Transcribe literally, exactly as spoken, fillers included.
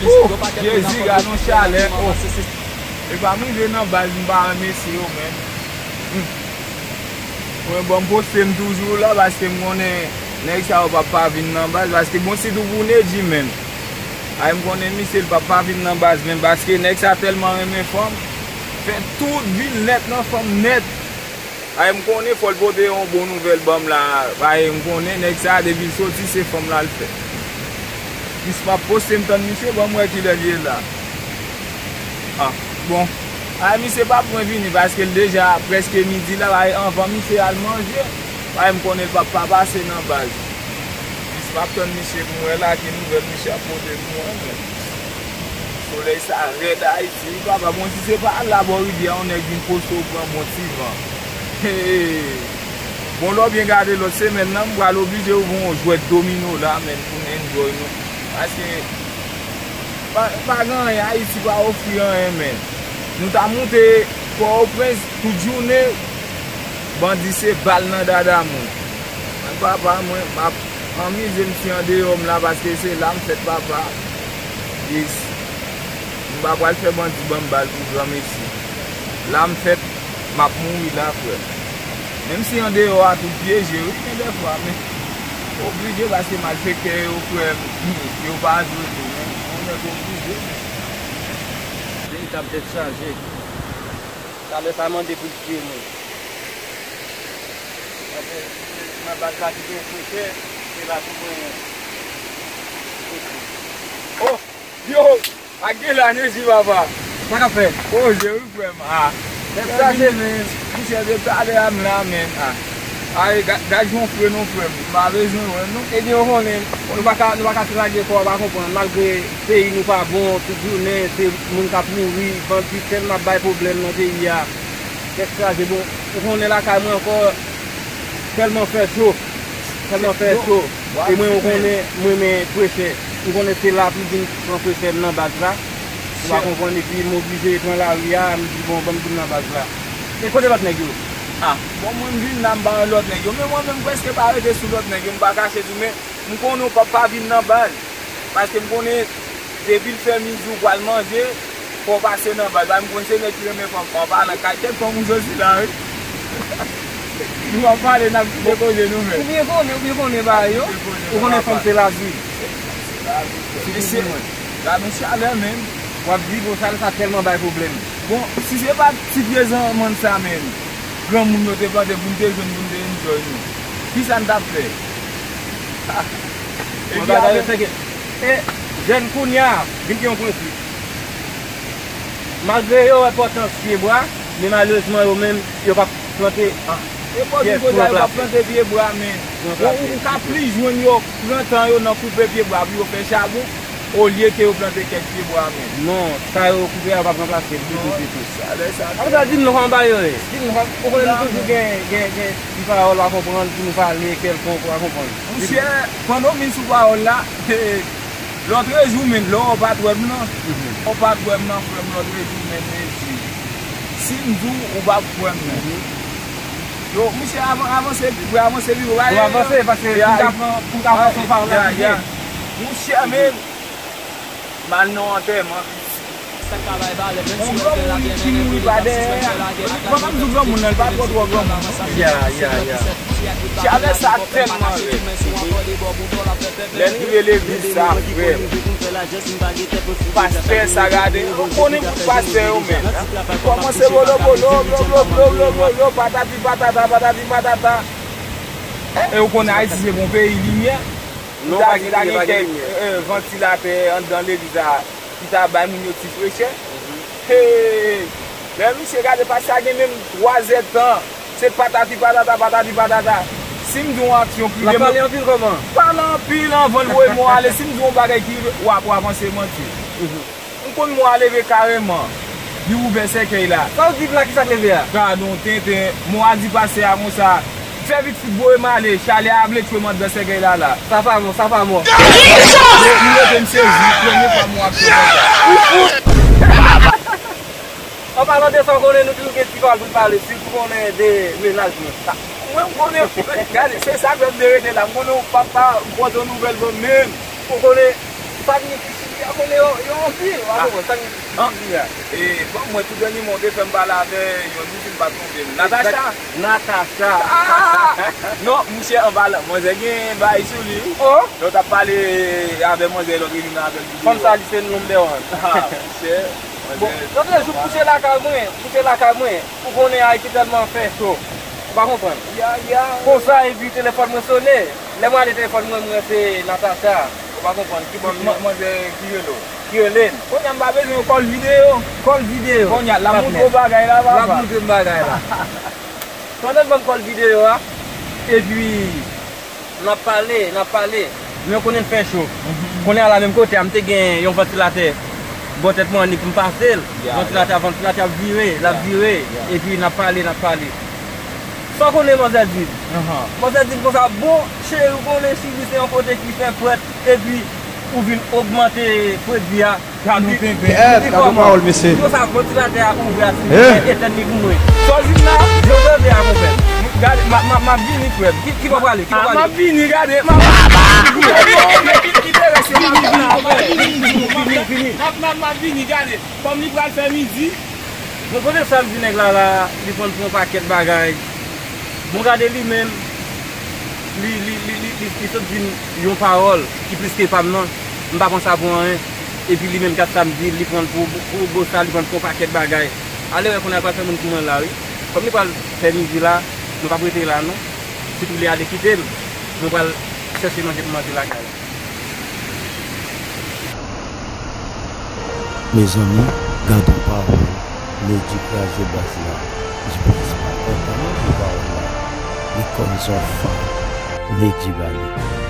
Ooh, Jezi, gade yon chalè. Oh. Epa m rive nan baz, m pa remèsye yo menm. Hmm. Mwen, bon, m poste m toujou la paske m konnen nèg sa yo p ap pa vin nan baz, paske bon, sitou pou Nedji menm. Ay, m konnen misye, l p ap pa vin nan baz menm, paske nèg sa tèlman renmen fanm, fè tout, vin nèt nan fanm nèt. Ay, m konnen fò l pote yon bon nouvèl ban m la. Ay, m konnen nèg sa, depi l soti, se fanm la l fè. Jis m ap poste, m tann misye, ban m wè kilè l ye la. Ah, bon. Ay, misye p ap jwenn vini, paske l deja prèske midi la, ay, anvan misye al manje, ay, m konnen l p ap pa pase nan baz. Jis m ap tann misye pou m wè la, ki nouvèl misye ap pote pou mwen, men. Solèy sa rèd, Ayiti. Di, papa, bon, si se pa al la bò rivyè a, yon nèg vin poste w pran bon ti van. Hey! Bon, lè w byen gade lòt semèn nan, m pral oblije ouvri yon jwèt domino la, menn, pou n enjoy nou. Paske, pa, pa gen anyen, Ayiti pa ofri anyen, menn. Nou ta moute Pòtoprens tout jounen, bandi se bal nan dada moun. Mwen, papa, mwen, m ap anmize m si andeyò m la, paske se la m fèt, papa. Yes. M pa pral fè bandi ban m bal pou granmesi. La m fèt, m ap mouri la, frè. Menm si andeyò a tou pyeje, wi, gen dèfwa, men oblije paske malfektè yo, frè m, yo pa jwe tou, men yon nèg oblije, men. Veritab tèt chaje. Talè sa mande pou l tiye moun. Paske nan baz la ki gen fwechè, se la tou mwen. Oh! Yo! Ak gen la, Nedji, papa. Sa k ap fèt? Poze wi, frè m. Ah. Tèt chaje, men. Monchè, se talè a m la, men. Ah. Ay, ga-, gad yon frè non, frè m. M pa bezwen wè, non. Ebyen, ou konnen, nou pa ka, nou pa ka ti lage kò, ou pa konprann. Malgre peyi nou pa bon, tout jounen, se moun k ap mouri, bandi tèlman ap bay pwoblèm nan peyi a. Tèt chaje, bon, ou konnen lakay mwen ankò, tèlman fè cho. Tèlman fè cho. E mwen, ou konnen, mwen renmen fwechè. Ou konnen se la pou vin pran fwechè m nan baz la. Ou pa konprann, epi m oblije pran lari a, m di, bon, ban m vin nan baz la. E kote lòt nèg yo? Ah, bon, mwen m vin la, m pa wè lòt nèg yo. Men mwen menm, m prèske pa rete sou lòt nèg yo, m pa kache di w, men m konnen w p ap pa vin nan baz. Paske m konnen, depi l fè midi ou pral manje, fò w pase nan baz la. M konn se nèg ki renmen fanm, an palan kay kèk fanm ou soti la, wi. Nou ap pale, n ap kite koze nou menm. Ou byen konnen, ou byen konnen bagay yo. Ou konnen fanm se lavi. Mesye, gade yon chalè, menn. W ap di, bon, chalè sa tèlman bay pwoblèm. Bon, si se pa t ti pye zanmann sa, menn, granmoun yo te plante pou n te jwenn, pou n te enjoy nou, kisa n t ap fè? Ah. Epi avè e jèn kounye a, vin gen yon prensip. Malgre yo wè enpòtans pyebwa, men malerezman yo menm, yo p ap plante pyès pou ranplase. E bò di kote a, yo p ap plante pyebwa, men ou, ou ka plis jwenn yo pran tan yo nan koupe pyebwa pou yo fè chabon, olye ke yo plante kèk pyebwa, men. Non, sa yo koupe a, yo p ap ranplase l ditou, ditou. Apre sa, di m non, kòman bagay yo ye? Di m non, ou konnen nou toujou gen, gen, gen ti pawòl pa konprann, pou nou pale kèlkonk, ou pa konprann. Monchè, pandan w vin sou pawòl la, lòtrejou menm, lè w pa t wè m nan, lè w pa t wè m nan, frè m, lòtrejou menm, e di, si m di w, ou p ap kwè m nan. Yo, monchè, avan, avanse pi pre, avanse pi pre. Nou avanse, paske pou m ka pran, pou m ka avanse, w pa nan pye. Monchè, men, m al nan yon antèman. Yon granmoun ki mouri pa dèyè a. Bon, m ap di w granmoun nan, li pa twò, twò granmoun non. Ya, ya, ya. Chalè sa tèlman rèd. Lè n rive legliz sa, frè m, pastè sa, gade, ou konnen bout pastè yo menm, kòmanse bolo, bolo, blo, blo, blo, blo, blo, blo, patati patata, patati patata. E ou konnen Ayiti se yon peyi limyè. Li ta, li ta gen kèk, eh, vantilatè anndan legliz la ki ta bay moun yo ti frechè. Hey! Lè misye gade pastè a gen menm twazèdtan, se patati patata, patati patata. Si m di yon aksyon prive, l ap pale anpil kòman? Pale anpil anvan l voye mo ale. Si m di yon bagay ki rive, w ap, w ap avanse manti. M konn mo a leve kareman. Li ouvè sèkèy la. Sa w di m la, kisa k leve a? Gadon tenten. Mo a di pastè a konsa, fè vit fout voye m ale, chalè a vle tchwe m anndan sèkèy la la. Sa pa mò, sa pa mò. Li, li rete m sezi, premye fwa m wè aksyon konsa. An palan de sa, w konnen nou toujou gen ti pawòl pou n pale, sitou konnen de mennaj mwen. Mwen, m konnen, gade, se sa k fè m te rete la. M konnen w papa, m pote yon nouvèl ban m menm. Ou konnen, sa k ni Piscine a, konnen yo, yo anpil. Ou pa konprann sa k ni Piscine a. E, bon, mwen, tou dènyèman, ou te fè m pale avè yon ti fi, m pa twonpe m. Natacha? Natacha. Non, monchè, anba la, manzè gen bagay sou li, wi. Lè w t ap pale avè manzè, lè w t vin avè l videyo. Fanm sa, li se number one. Ah, monchè. Bon, lòt jou, pouse lakay mwen, pouse lakay mwen. Ou konnen Ayiti tèlman fè cho. Ou pa konprann. Konsa, epi telefòn mwen sone. Lè mwen ale telefòn mwen, mwen se Natacha. Ou pa konprann. Ki ban m. Manzè ki rele w. Ki rele m. Kounye a m pa bezwen yon kòl videyo. Kòl videyo. Kounye a, l ap montre w bagay la, papa. L ap montre m bagay la. Pandan l ban m kòl videyo a, epi n ap pale, n ap pale. Men w konnen l fè cho. Kounye a la menm kote a, m te gen yon vantilatè bò tèt mwen annik pou m pase l. Vantilatè a, vantilatè ap vire, l ap vire. Epi n ap pale, n ap pale. Sa w konnen manzè di m? Manzè di m konsa, bon, cheri, ou konnen Chili se yon kote ki fè frèt, epi ou vin ogmante pwodui a. Gade yon penpen. Gade yon pawòl, mesye. Yo sa vantilatè a ouvè a, si etèn li pou mwen. Sa w di m la? Yo tande a, konpè. Gade, m ap, m ap, m ap vini, frè m. Ki, ki bò w prale? Ki bò w prale? M ap vini, gade. M ap vini, vini, vini, vini, vini, vini, vini. M ap, m ap, m ap vini, gade. Kòm li pral fè midi. Bon, kote sa m di nèg la la, li pran pou yon pakèt bagay. Bon, gade li menm, li, li, li, li, li, li sot di m yon pawòl ki plis ke pa m nan. M pa pran sa pou anyen. Epi li menm, gad sa m di, li pran pou, pou bosa, li pran pou yon pakèt bagay. Ale wè kounye a l pral fè moun pou mwen la, wi. Kòm li pral fè midi la, mwen p ap rete la non. Si tou li ale kite m, mwen pral chèche manje pou manje lakay la. Mezanmi, gade yon pawòl, Nedji kraze baz la. Jiprizis pa kontan non pou pawòl la. Li konn zòfa, Nedji ba li.